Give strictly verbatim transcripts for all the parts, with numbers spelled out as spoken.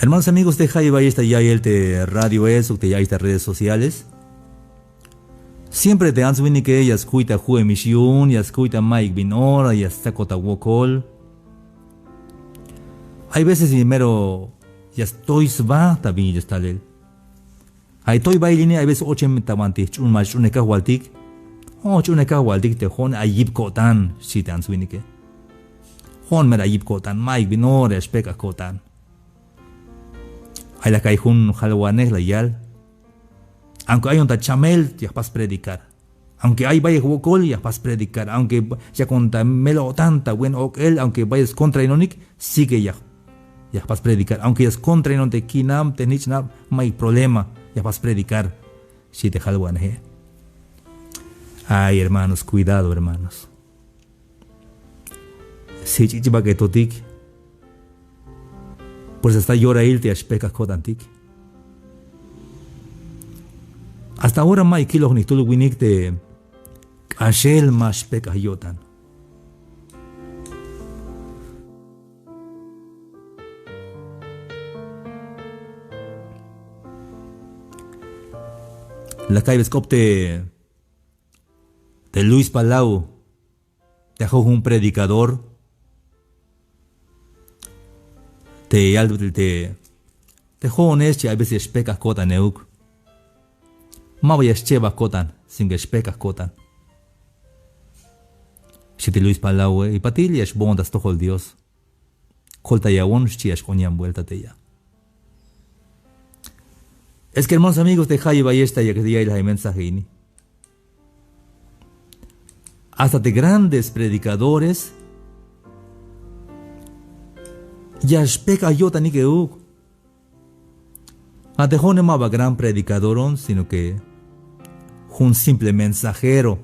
Hermanos, amigos, te jayeb ayex ta ya'iyel te radio sok te ya'iyel ta redes sociales. Siempre te ants winike ya skuy ta ju'emix yu'un, ya skuy ta mayuk bin ora ya stsakot ta wokol. Hay veces mero ya stoy sba ta bin ya stalel. Ay toy bail ini, hay veces ochem ta banti jch'un ma jch'unej kajwaltik. O jch'unej kajwaltik te jo'on ay yip ko'tan, xchi te ants winike. Jo'on mero ay yip ko'tan, mayuk bin ora ya xpek'aj ko'tan. Ay la ka'y jun jalwanej la yal. Aunque ayon ta chamel ya jpas predicar. Aunque ay bayel jwokol ya jpas predicar. Aunque ba- yakon ta mel-o'tan ta buen ok'el, aunque bayel skontrainonik, sigue ya, ya jpas predicar. Aunque ya skontrainon te kinam, te jnich'nab, mayuk problema, ya jpas predicar, xchi te jalwaneje. Ay, hermanos, cuidado, hermanos. Si ch'ich'bak'etotik, pues hasta yorail te ya xpek'aj ko'tantik. Hasta ahora mayuk kiloj jnij jtul winik te k'axel ma xpek'aj yo'tan. La ka'ybe sk'op te, te Luis Palau, te jun predicador. Te yal te, te jo'one xchi, hay veces ya xpek'aj ko'tan euk. Ma ba ya xchebaj ko'tan, sino que ya xpek'aj ko'tan, xchi te Luis Palaue, y patil ya xboon ta stojol Dios. Koltayawon, xchi, ya xk'on yan vuelta te ya. Es que, hermanos, amigos, te jayeb ayex ta yak ya'iyel ay mensaje ini. Hasta te grandes predicadores ya xpek'aj yo'tanik euk. A te jo'one ma ba gran predicadoron, sino que jun simple mensajero.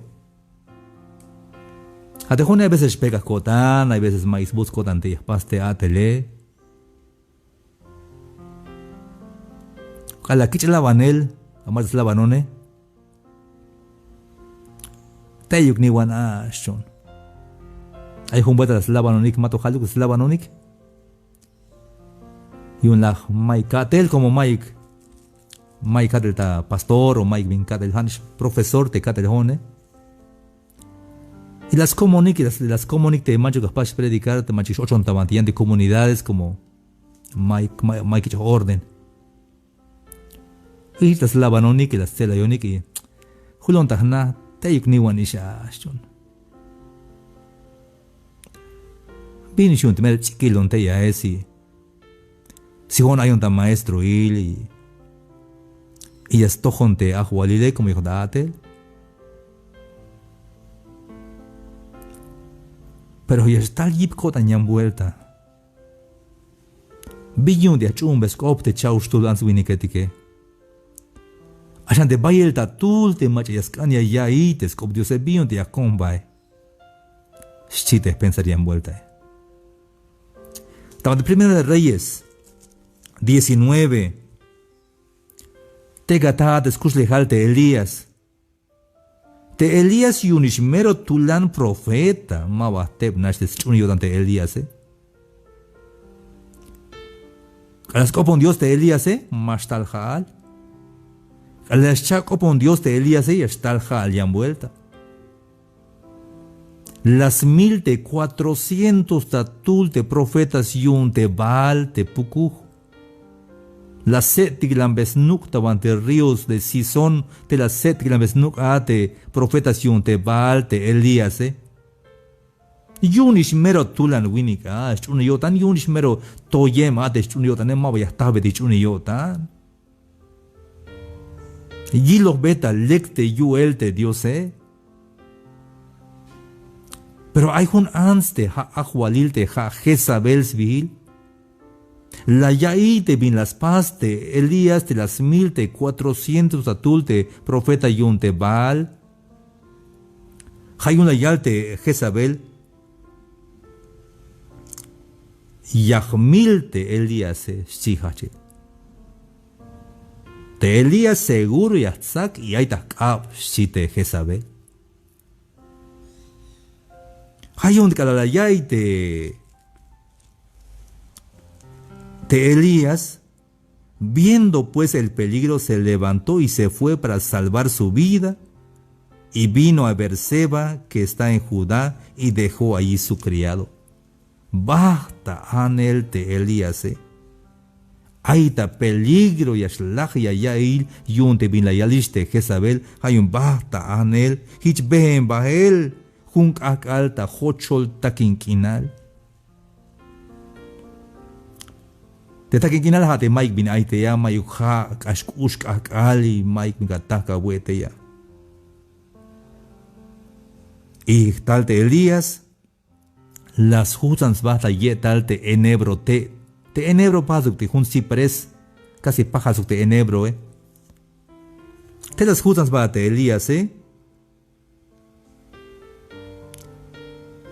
A te jo'one hay veces xpek'aj ko'tan, hay veces mayuk sbuts ko'tan te ya jpas te a'tele. K'alal kich' labanel, a mach'a slabanone, teyuk niwan a xchon. Ay jun vuelta la slabanonik, ma to jaluk la slabanonik. Yu'un laj mayuk ka'tel, como mayuk, mayuk ka'tel ta pastor o mayuk bin ka'tel, ja'nix profesor te ka'tel jo'one. Y la skomonik, y la, la skomonik te manchuk ya jpas predicar, te manchuk x-ochon ta banti yan te comunidades, como mayuk, mayuk, mayuk kich'oj orden. Y la slabanonik, y la stse'layonik, y julon ta jna, teyuk niwan ix a xchon. Bin ix yu'un te mero ch'ikilon te ya, eh, si, si jo'on ayon ta maestroil y, y ya stojon te ajwalile, como yojt a'tel. Pero ya xtal yip ko'tan yan vuelta. Bin yu'un te ya jch'uunbe sk'op te cha'oxtul ants winiketike. Axan te bayel ta tul te mach'a ya sk'an ya ya'iy te sk'op Diose, bin yu'un te ya jko'on jbae, xchi te jpensar yan vueltae. Ta banti Primera de Reyes diecinueve, tey ka ta te skuxlejal te Elías. Te Elías yu'unix mero tulan profeta, ma ba jteb nax te sch'uunel yo'tan te Elíase. K'alal sk'opon Dios te Elíase, ma xtal ja'al. K'alal xcha' k'opon Dios te Elíase, ya xtal ja'al yan vuelta. La smil te cuatrocientos ta tul te profetas yu'un te Baal te pukuj. La se'tiklanbe snuk' ta banti ríos de Cisón, te la se'tiklanbe snuk' a te profetas yu'un te Baal te Elíase. Yu'unix mero tulan winik a sch'uunel yo'tan, yu'unix mero toyem a te sch'uunel yo'tane, ma ba ya jtajbetik sch'uunel yo'tan. Yilojbe ta lek te yu'el te Diose. Pero ay jun ants te ja' ajwalil te ja' Jezabel sbiil. La ya'iy te bin la spas te Elías te la smil te cuatrocientos ta tul te profeta yu'un te Baal. Ja' yu'un la yal te Jezabel: Ya jmil te Elíase, xchi jajchel. Te Elías seguro ya jtsak y ay ta jk'ab, xchi te Jezabel. Ja' yu'un k'alal la ya'iy te, te Elías, Viendo pues el peligro, se levantó y se fue para salvar su vida, y vino a Beerseba, que está en Judá, y dejó allí su criado. Bajt ta anel te Elíase. Ay ta peligro ya xlaj ya ya'iy yu'un te bin la yalix te Jezabel, ja' yu'un bajt ta anel, jich been bael jun k'ajk'al ta jochol takin k'inal. Te takin k'inal ja' te mayuk bin ay te ya, mayuk ja' k'ax k'ux k'ajk'al y mayuk bin ka tajk awe' te ya. Y tal te Elías, la sjutsan sba ta ye'tal te enebro te'. Te enebro pajal sok te jun ciprés, casi pajal sok te enebroe. Te la sjutsan sba te Elíase.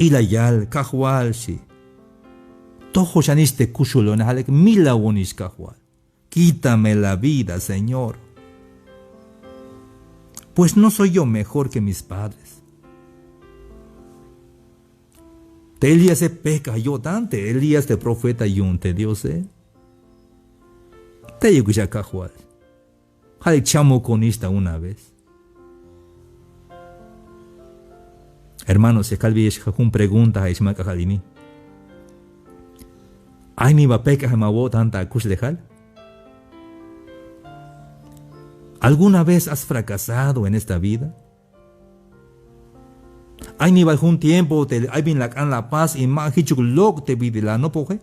Y la yal: Kajwal, xchi, tojol xanix te kuxulone, ja' lek milawonix, Kajwal. Quítame la vida, Señor. Pues no soy yo mejor que mis padres. Te Elíase pejk'aj yo'tan, te Elías te profeta yu'un te Diose. Teyukix a Kajwal. Ja' lek chamukonix ta una vez. Hermanos, ya kalbeyex jun pregunta ja' ix ma k'ajk'al ini. ¿Ay nix ba pejk'ajem awo'tan ta akuxlejal? ¿Alguna vez has fracasado en esta vida? ¿Ay nix ba jun tiempo te ay bin la k'an la pas y ma jichuk lok' te bin la nopoje?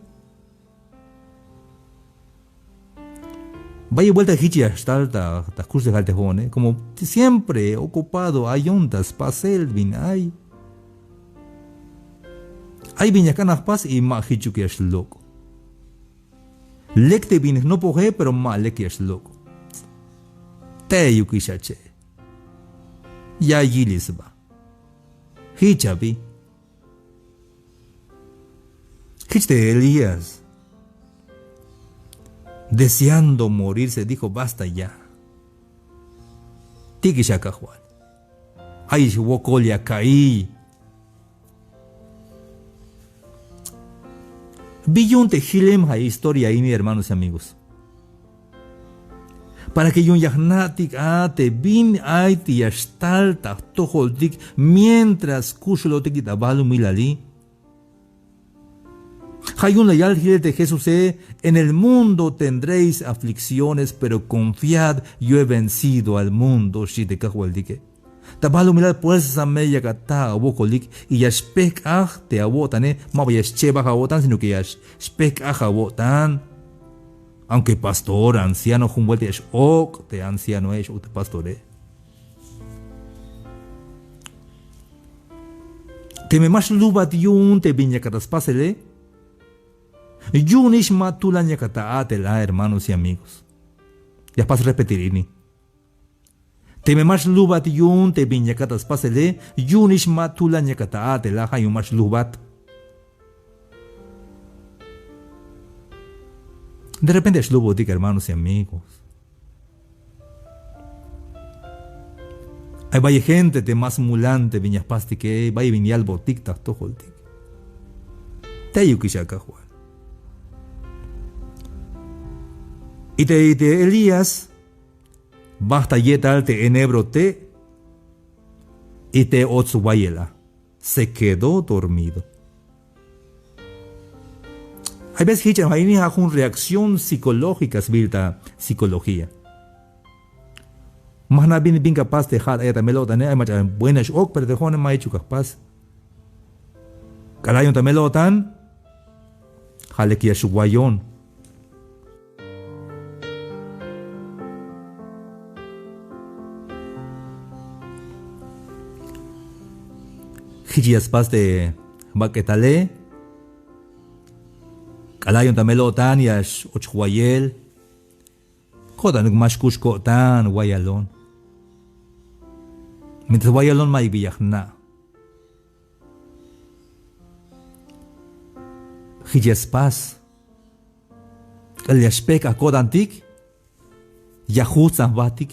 Bayel buelta jich ya xtal ta, ta jkuxlejal te jo'one, como siempre ocupado ayon ta spasel bin ay. Ay bin ya k'an la jpas y ma jichuk ya xlok'. Lek te bin jnopoje, pero ma lek ya xlok'. Teyukix a che'. Ya yilix sba. Jich a bi. Jich te Elías, deseando morirse, dijo: Basta ya. Tik'ix a Kajwal. Ayix wokol ya ka'iy. Bi yu'un te jilem ja' historia ini, hermanos y amigos. Para que yu'un ya jna'tik a te bin ay te ya xtal ta jtojoltik mientras kuxulotik ta balumilali. Ja' yu'un la yal jilel te Jesuse: En el mundo tendréis aflicciones, pero confiad, yo he vencido al mundo, xchi te Kajwaltike. Ta balumilal puersa me yak ata awokolik y ya xpejk'aj te awo'tane, ma ba ya xchebaj awo'tan, sino que ya x-, xpejk'aj awo'tan. Aunque pastor, anciano, jun buelta ya x-ok' te ancianoe, x-ok' te pastore. Teme ma xlujbat yu'un te bin yakat ta spasele, yu'unix ma tulan yakat ta a'tel a, hermanos y amigos. Ya jpas repetir ini. Teme ma xlujbat yu'un te bin yakat ta spasele, yu'unix ma tulan yakat ta a'tel a, ja' yu'un ma xlujbat. De repente ya xlujbotik, hermanos y amigos. Ay bayel gente te ma smulan te bin ya jpastike, bayel bin yalbotik ta jtojoltik. Teyukix a Kajwal. Y te, y te Elías bajt ta ye'tal te enebro te' y te och swayel a. Se quedó dormido. Hay veces jich a ini ja' jun reacción psicológica sbiil ta psicología. Ma jna' bin, bin ka pas te ja'at ayat ta mel-o'tane, ay mach'a buena x-ok', pero te jo'one ma jichuk ka jpas. K'alal ayon ta mel-o'tan, ja' lek ya xwayon. Jich ya spas te bak'etale. K'alal ayon ta mel-o'tan ya x-och jwayel. Ko'tanuk ma xk'ux ko'tan, wayalon. Mientras wayalon, mayuk bi ya jna'. Jich ya spas. K'alal ya xpejk'aj ko'tantik, ya jujts'an jbatik.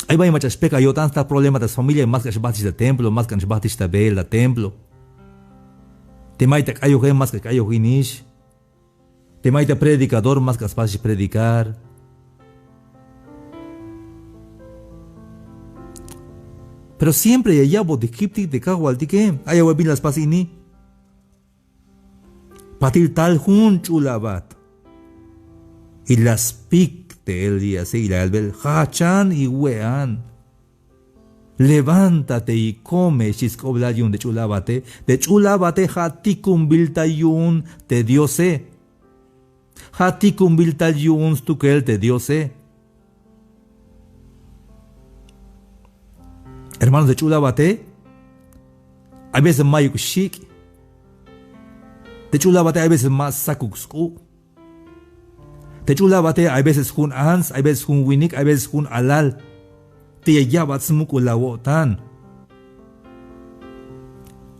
Ay bayel mach'a xpejk'aj yo'tan, sta problema ta sfamilia, ma sk'an xbajtix ta templo, ma sk'an xbajtix ta beel ta templo. Teme ay ta k'ayoje, ma sk'an k'ayojinix. Teme ay te predicador, ma sk'an spas predicar. Pero siempre ya ya'botik kiptik te kajwaltike. Ay awe' bin la spas ini. Patil tal jun ch'ul abat. Y la spik te Elíase y la yalbe: Jajchan y we'an. Levántate y come, xchi sk'oplal yu'un te ch'ul abate. Te ch'ul abate ja' tikunbil tal yu'un te Diose. Ja' tikunbil tal yu'un stukel te Diose. Hermano, te ch'ul abate hay veces mayuk xik'. Te ch'ul abate hay veces ma sakuk sk'u'. Te ch'ul abate hay veces jun ants, hay veces jun winik, hay veces jun alal. Te ya ya'bat smuk'ul awo'tan.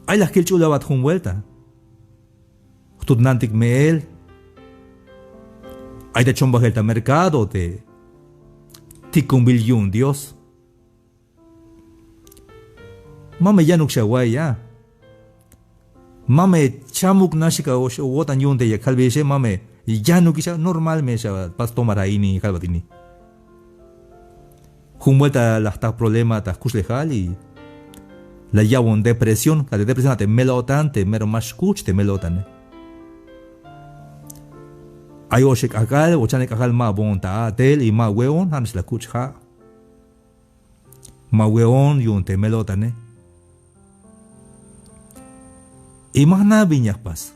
Ay la jkil ch'ul abat jun vuelta. Jtut nantik me'el. Ay ta chombajel ta mercado te tikunbil yu'un Dios. Ma me yanuk xawa'iy ya. Ma me chamuk nax ka awo'tan yu'un te ya kalbeyexe, ma me yanuk ixa, normal me xapas tomar a ini ya kalbat ini. Jun vuelta la jta problema ta jkuxlejal y la ya'bon depresión. Ka te depresión a te mel-o'tan, te mero ma xkuch te mel-o'tane. Ay oxe k'ajk'al, ochan k'ajk'al ma boon ta a'tel y ma we'on, ja' me xla kuch ja'. Ma we'on yu'un te mel-o'tane. Y ma jna' bin ya jpas.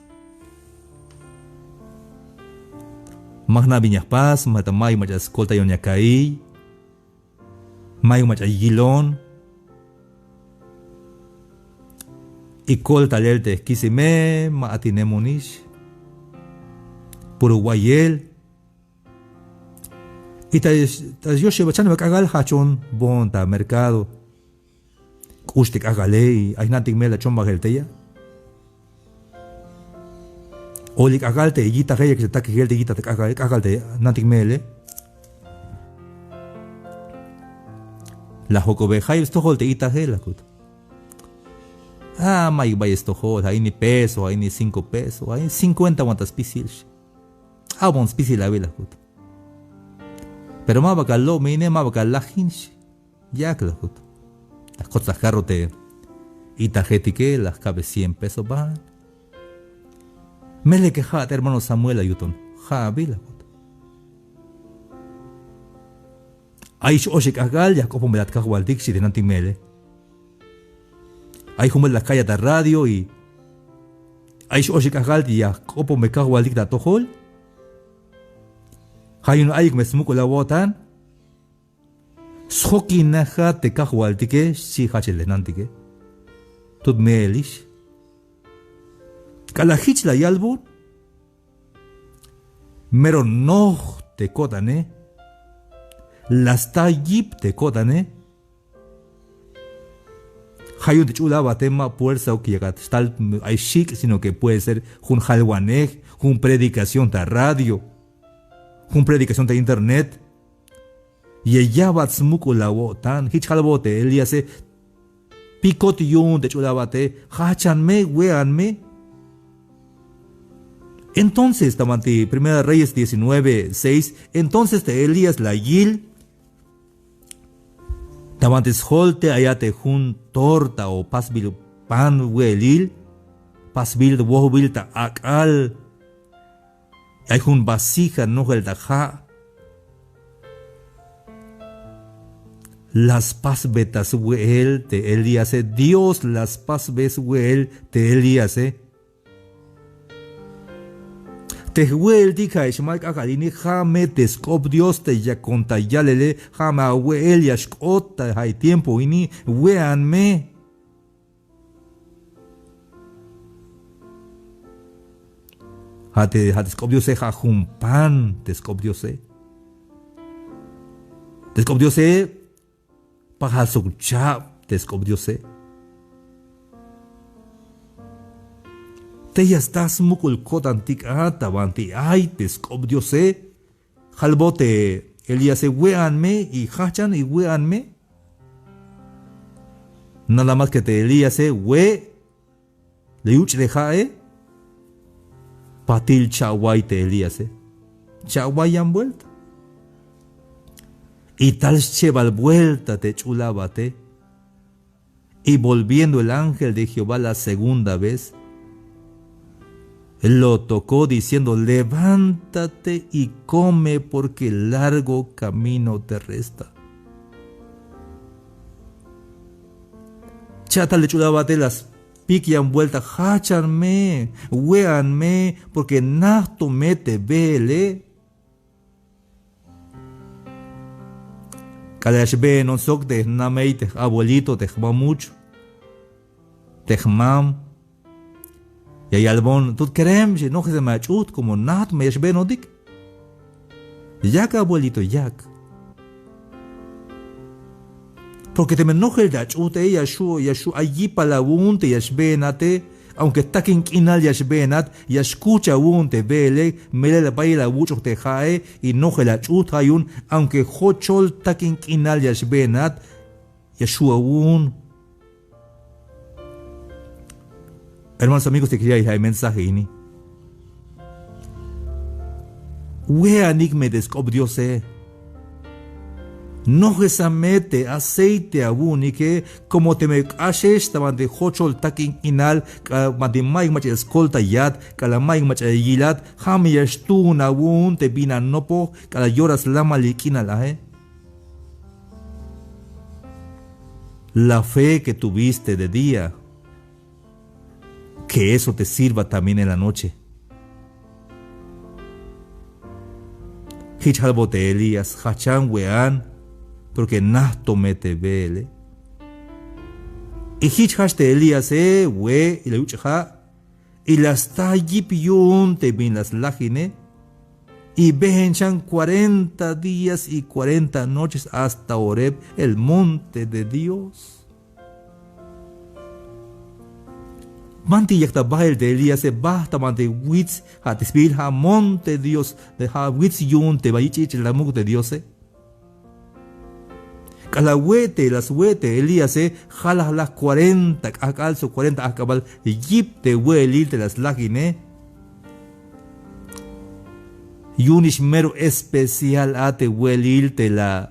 Ma jna' bin ya jpas, ma ta mayuk mach'a skoltayon ya ka'iy. Mayuk mach'a yilon. Y kol talel te jkisime, ma atinemonix. Puro wayel. Y ta, ta yoxebat chanebal k'ajk'al jajchon boon ta mercado. K'ux te k'ajk'ale y ay jnantik me'el ta chombajel tey a. Oli k'ajk'al te yitaje, ya kix ta takijel te yitaj te k'ajk'ale, k'ajk'al te jnantik me'ele. La jojk'obe: Jayeb stojol te itaje, la kut. A, mayuk bayel stojol, ja' ini peso, ja' ini cinco peso, ja' ini cincuenta wan ta spisil. Abon spisil abi, la kut. Pero ma ba ka lo' me ine, ma ba ka lajin, xchi. Yak, la kut. La jkots ta jkarro te itajetike, la jkabe cien peso ba. Melel que ja' te hermano Samuel, la yuton. Ja' abi, la kut. Ay x-oxe k'ajk'al ya jk'oponbelat kajwaltik, xchi te jnantik me'ele. Ay jun vuelta la ka'iyat ta radio y ay x-oxe k'ajk'al ya jk'oponbe kajwaltik ta atojol. Ja' yu'un ayuk me smuk'ul awo'tan. Sjokinajat te kajwaltike, xchi jajchel te jnantike. Tut me'elix. K'alal jich la yalbon, mero noj te ko'tane. La sta yip te ko'tane. Ja' yu'un te ch'ul abate ma puersa ok yakat xtal ay xik', sino que puede ser jun jalwanej, jun predicación ta radio, jun predicación ta internet. Ya ya'bat smuk'ul awo'tan. Jich jalbot te Elíase: Pikot yu'un te ch'ul abate, jajchan me, we'an me. Entonces ta banti Primera Reyes diecinueve seis, entonces te Elías la yil ta banti sjol te ayat te jun torta o pasbil pan we'elil, pasbil wojbil ta ak'al. Ay jun vasija nojel ta ja'. La spasbe ta swe'el te Elíase, Dios la spasbe swe'el te Elíase. Te jwe'eltik ja' ix ma k'ajk'al ini, ja' me te sk'op Dios te yakon ta yalele, ja' me awe'el ya xk'ot ta ja' tiempo ini, we'an me. Ja' te, ja' te sk'op Diose ja' jun pan te sk'op Diose. Te sk'op Diose pajal sok chab te sk'op Diose. Te ya sta smuk'ul ko'tantik a ta banti ay te sk'op Diose. Jalbot te Elíase, we'an me, y jajchan y we'an me. Nada más que te Elíase we' la yuch' te ja'e. Patil cha'way te Elíase. Cha'way yan vuelta. Y tal schebal vuelta te ch'ul abate. Y volviendo el ángel de Jehová la segunda vez, lo tocó diciendo: "Levántate y come, porque largo camino te resta". Cha'tal te ch'ul abate, la spik yan vuelta: "Jachan me, we'an me, porque najt to me te beele". K'alal ya xbeenon sok te jnamey, te j-abuelito, te jmamuch, te jmam, ya yalbon: "Tut kerem, xi, nojesame ach'ujt, como najt me ya xbeenotik". Yak, abuelito, yak. Porque teme nojel te ach'ujte, ya xju', ya xju' ay yipal awu'un te ya xbeenate. Aunque takin k'inal ya xbeenat, ya xkuch awu'un te beele, melel bayel awuch'oj te ja'e, y nojel ach'ujt. Ja' yu'un, aunque jochol takin k'inal ya xbeenat, ya xju' awu'un. Hermanos, amigos, te ya ya'iyel ja' mensaje ini. We'anik me te sk'op Diose. Nojesame te aceite awu'unike, como teme k'axex ta banti jochol takin k'inal, k'alal banti ma'yuk mach'a ya skoltayat, k'alal ma'yuk mach'a ya yilat, ja' me ya xtuun awu'un te bin anopoj k'alal yora slamalil k'inal ae. La fe que tuviste de día, que eso te sirva también en la noche. Jich jalbot te Elías: "Jachan, we'an, porque najt to me te beele". Y jich jajch te Elíase, we' y la yuch' ja', y la sta yip yu'un te bin la slajine, y been xan cuarenta días y cuarenta noches hasta Horeb, el monte de Dios. Banti yak ta bael te Elíase, bajt ta banti wits, ja' te sbiil ja' monte Dios, ja' wits yu'un te ba yich' ich'el ta muk' te Diose. K'alal we' te la swe' te Elíase, jalaj la cuarenta k'ajk'al sok cuarenta ajk'abal yip te we'elil te la slajine. Yu'unix mero especial a te we'elil te la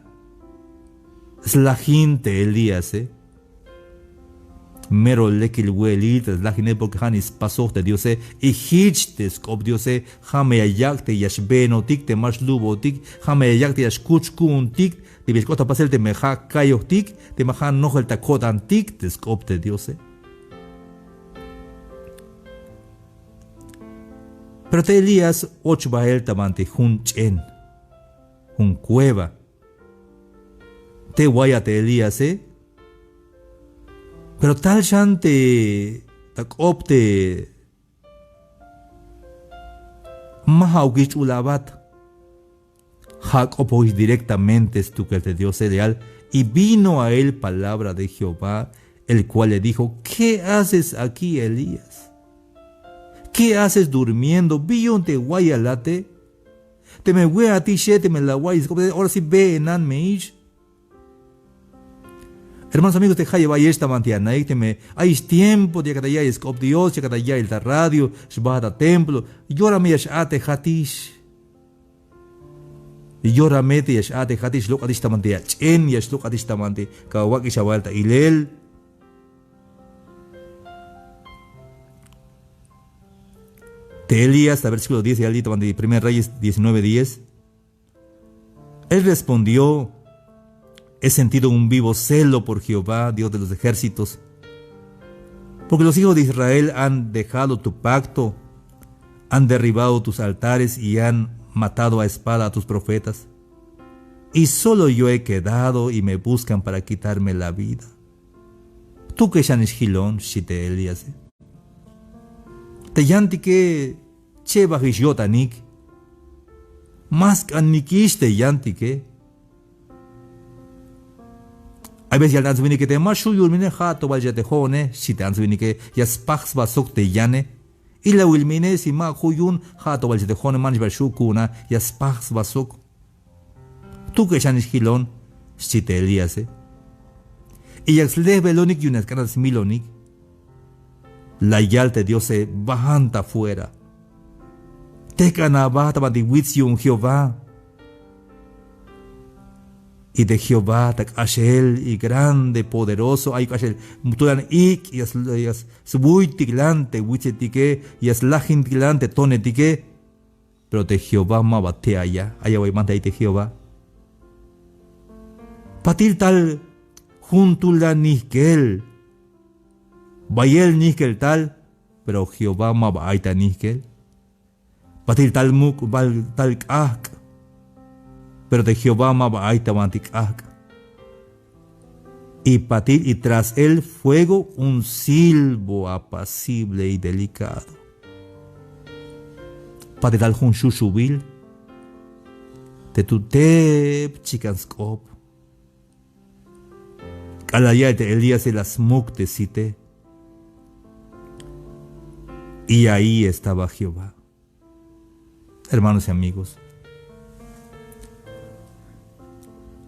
slajin te Elíase. Mero lekil we'elil te la slajine, porque ja'nix spasoj te Diose. Y jich te sk'op Diose, ja' me ya yak' te ya xbeenotik te ma xlubotik, ja' me ya yak' te ya xkuch ku'untik, te bin ya xk'ot ta pasel teme ja' kayojtik, teme ja' nojel ta ko'tantik te sk'op te Diose. Pero te Elías och bael ta banti jun ch'en, jun cueva. Te wayat te Elíase. Pero tal xan te ta k'op te ma ja'ukix ch'ul abat. Ja' k'opojix directamente stukel te Diose, la yal: "Y vino a él palabra de Jehová, el cual le dijo: ¿Qué haces aquí, Elías? ¿Qué haces durmiendo? Bi yu'un te wayalate. Teme we'atixe, teme la wa'iyix sk'op, ahora sí beenan me ix". Hermanos, amigos, te jayeb ayex ta banti anaik, teme ayix tiempo te yakat ta ya'iyel sk'op Dios, yakat ta ya'iyel ta radio, xbaat ta templo, yora me ya x-a'tejatix. Yora me te ya x-a'tejatix, xlok'atix ta banti ach'en, ya xlok'atix ta banti kawak'ix awal ta ilel. Te Elías, ta versículo diez, ya li' ta banti Primer Reyes diecinueve diez. Él respondió: "He sentido un vivo celo por Jehová, Dios de los ejércitos, porque los hijos de Israel han dejado tu pacto, han derribado tus altares y han matado a espada a tus profetas. Y solo yo he quedado y me buscan para quitarme la vida". Tukel xanix jilon, xchi te Elíase. Te yantike chebajix yo'tanik. Ma sk'anikix te yantike. Hay veces yal te ants winike te ma xju' yu'un mine, ja' to bal ya te jo'one, xchi te ants winike, ya spaj sba sok te yane. Ilawil mine, si ma ju' yu'un, ja' to bal ya te jo'one, manix bal xju' ku'un a, ya spaj sba sok. Tukel xanix jilon, xchi te Elíase. Y yak slejbelonik yu'un ya sk'an ta smilonik. La yal te Diose: "Bajan ta fuera". Tejk'an aba ta banti wits yu'un Jehová. Y te Jehová ta k'axel y grande, poderoso, ay k'axel tulan ik' ya s-, ya s-, swuytiklan te witsetike, ya slajintiklan te tonetike. Pero te Jehová ma ba te ay a, ay away banti ay te Jehová. Patil tal jun tulan nijk'el, bayel nijk'el tal, pero Jehová ma ba ay ta nijk'el. Patil tal muk', bal tal k'ajk'. Pero te Jehová ma ba ay ta banti k'ajk'. Y patil, y tras el fuego un silbo apacible y delicado. Patil tal jun xuxubil te tu tep chikan sk'op. K'alal ya'el te Elíase la smuk te site. Y ahí estaba Jehová. Hermanos y amigos,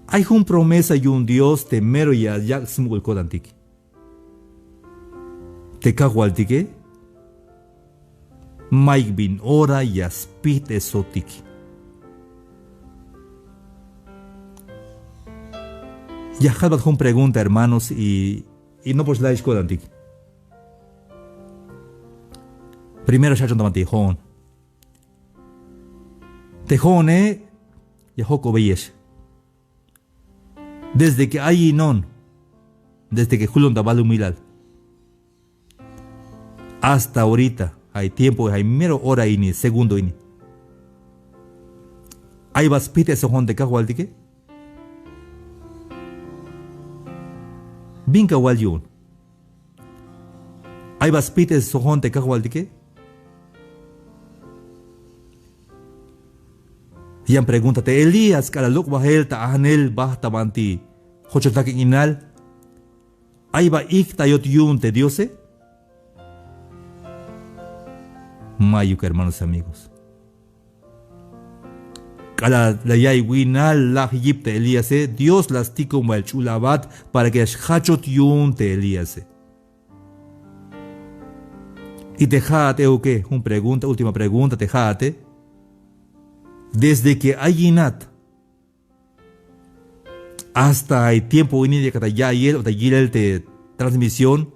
ay jun promesa yu'un Dios te mero ya yak' smuk'ul ko'tantik. Te kajwaltike mayuk bin ora ya spijt'esotik. Ya jalbat jun pregunta, hermanos, y, y nopox la'ix ko'tantik. Primero xach'on ta banti jo'on. Te jo'one ya jojk'obeyex. Desde que ayinon, desde que julon ta balumilal, hasta ahorita, ay tiempo, ay mero ora ini, segundo ini, ay ba spijt'eson jo'on te kajwaltike. Bin kawal yu'un. Ay ba spijt'eson jo'on te kajwaltike. Yan pregunta te Elías k'alal lok' bajel ta ajnel bajt ta banti jochol takin k'inal, ay ba ijk'tayot yu'un te Diose. Mayuk, hermanos y amigos. K'alal la ya'iy winal laj yip te Elíase, Dios la stikon bael ch'ul abat para que ya xjachot yu'un te Elíase. Y te ja'at euke, jun pregunta, última pregunta, te ja'ate. Desde que ayinat hasta ay tiempo ini yakat ta ya'iyel o ta yilel te transmisión,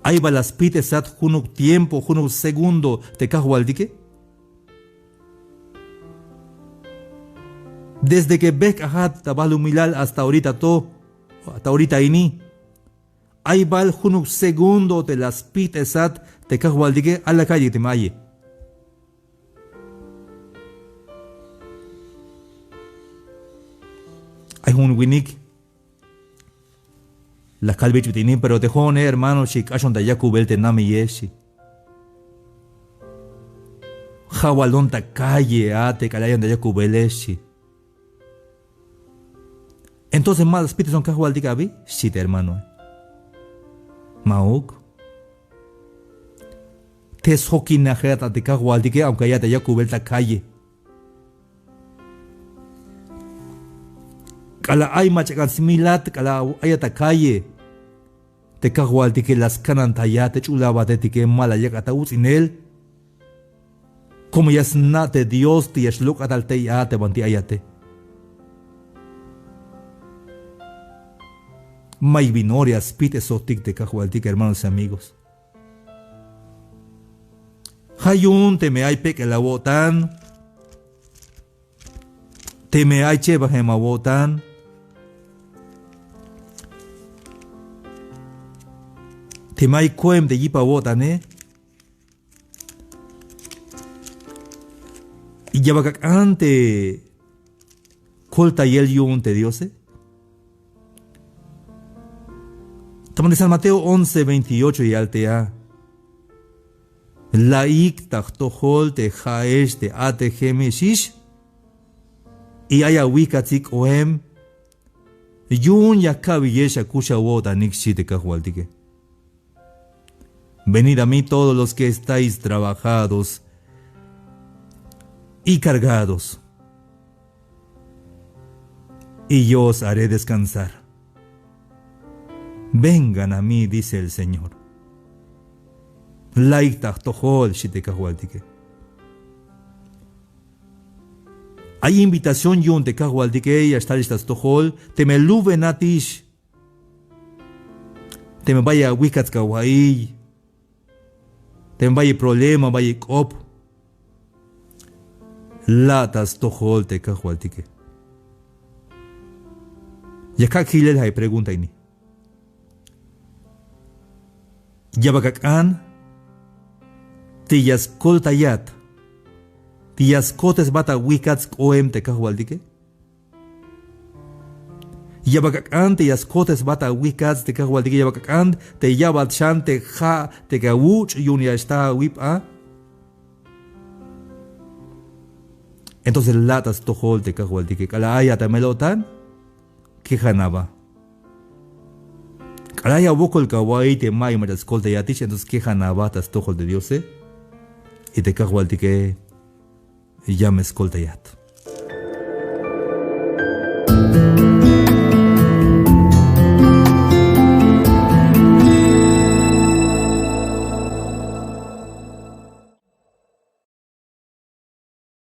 ay ba la spijt'esat junuk tiempo, junuk segundo te kajwaltike. Desde que bejk'ajat ta balumilal hasta ahorita to, hasta ahorita ini, ay bal junuk segundo te la spijt'esat te kajwaltike, a la ka'yik teme aye. Ay jun winik la kalbe jich bit'il ini, pero te jo'one, hermano, xchi, k'axon ta yakubel te nameye, xchi. Jawalon ta calle a te k'alal ayon ta yakubele, xchi. Entonces ma spijt'eson kajwaltik abi, xchi te hermanoe. Ma'uk. Te sjokinajat a te kajwaltike, aunque ayat ta yakubel ta calle. K'alal ay mach'a k'an smilat, k'alal ayat ta calle, te kajwaltike la skanantayat te ch'ul abatetike, ma la yak'at ta uts'inel. Como ya sna' te Dios te ya xlok'at tal tey a te banti ayate. Mayuk bin ora ya spijt'esotik te kajwaltik, hermanos y amigos. Ja' yu'un teme ay pek'el awo'tan, teme ay chebajem awo'tan, teme ay koem te yip awo'tane, y ya bal ak'an te koltayel yu'un te Diose. Ta banti San Mateo once veintiocho ya yal te a: La'ik ta jtojol te ja'ex te a'tejemexix, y ay awijkatsik k'oem, yu'un ya ka'beyex akux awo'tanik, xchi te kajwaltike. Venid a mí todos los que estáis trabajados y cargados, y yo os haré descansar. Vengan a mí, dice el Señor. La'ik ta jtojol, xchi te kajwaltike. Ay invitación yu'un te Kajwaltike, ya xtalix ta stojol teme lubenatix, teme bayel awijk'ats kawa'iy, teme bayel problema, bayel k'op. La' ta stojol te Kajwaltike. Ya kak' jilel ja' pregunta ini. Ya bal ak'an te ya skoltayat, te ya skotesbat awijk'ats k'oem te Kajwaltike. Ya bal ak'an te ya skotesbat awijk'ats te Kajwaltike, ya bal ak'an te ya'bat xan te ja' te kawuch' yu'un ya xtal awip a. Entonces la' ta stojol te Kajwaltike, k'alal ay a ta mel-o'tan, kejan aba. K'alal ay awokol kawa'iy te ma'yuk mach'a skoltayatix, entonces kejan aba ta stojol te Diose. Y te Kajwaltike ya me skoltayat.